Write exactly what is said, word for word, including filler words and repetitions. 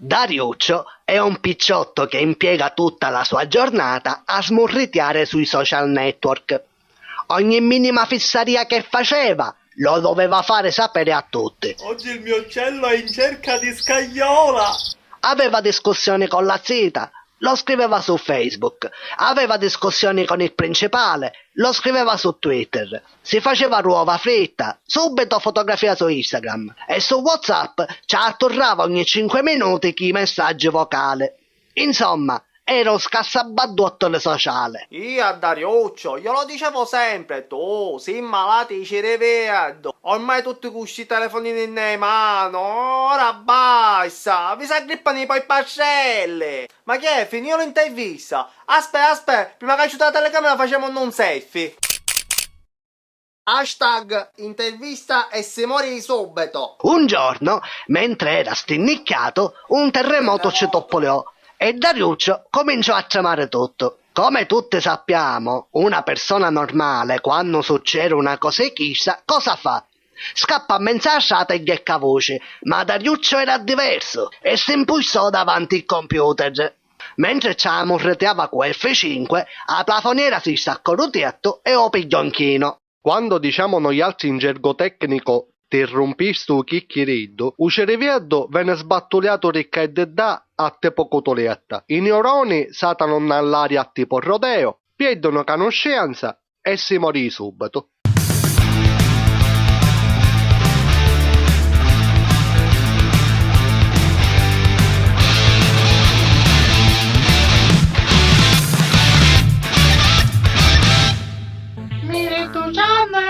Dariuccio è un picciotto che impiega tutta la sua giornata a smurritiare sui social network. Ogni minima fissaria che faceva lo doveva fare sapere a tutti. Oggi il mio uccello è in cerca di scagliola! Aveva discussioni con la zita, lo scriveva su Facebook, aveva discussioni con il principale, lo scriveva su Twitter, si faceva l'uova fritta, subito fotografia su Instagram e su WhatsApp ci atturrava ogni cinque minuti chi messaggi vocali. Insomma, era un scassabadduotto le sociale. Io a Dariuccio glielo dicevo sempre, tu si malati di ciriveddu, ormai tutti cu sti telefonini in mano, ora basta, vi s'aggrippano i poi pascelli. Ma che è, finìu l'intervista? Aspè, aspè, prima ca aiuta la telecamera facemu un selfie. Hashtag intervista e si mori di subitu. Un giorno, mentre era stinnicchiato, un terremoto ci toppoliò e Dariuccio cominciò a tremare tutto. Come tutti sappiamo, una persona normale, quando succede una cosa di chista, cosa fa? Scappa a menza strata e ghecca vuci, ma Dariuccio era diverso e si impulsò davanti il computer. Mentre ci amurretiava cu F cinque, a plafoniera si staccò lu tiettu e o pigghiò nchino. Quando diciamo noialtri in gergo tecnico ti rumpistu u chicchiriddu, u cirivieddu veni sbattuliatu ricca e di ddà a tipo cutulietta, i niuroni satanu nna l'aria a tipo rodeo, pierdunu canuscienza e si mori di subitu. Spiritu Santu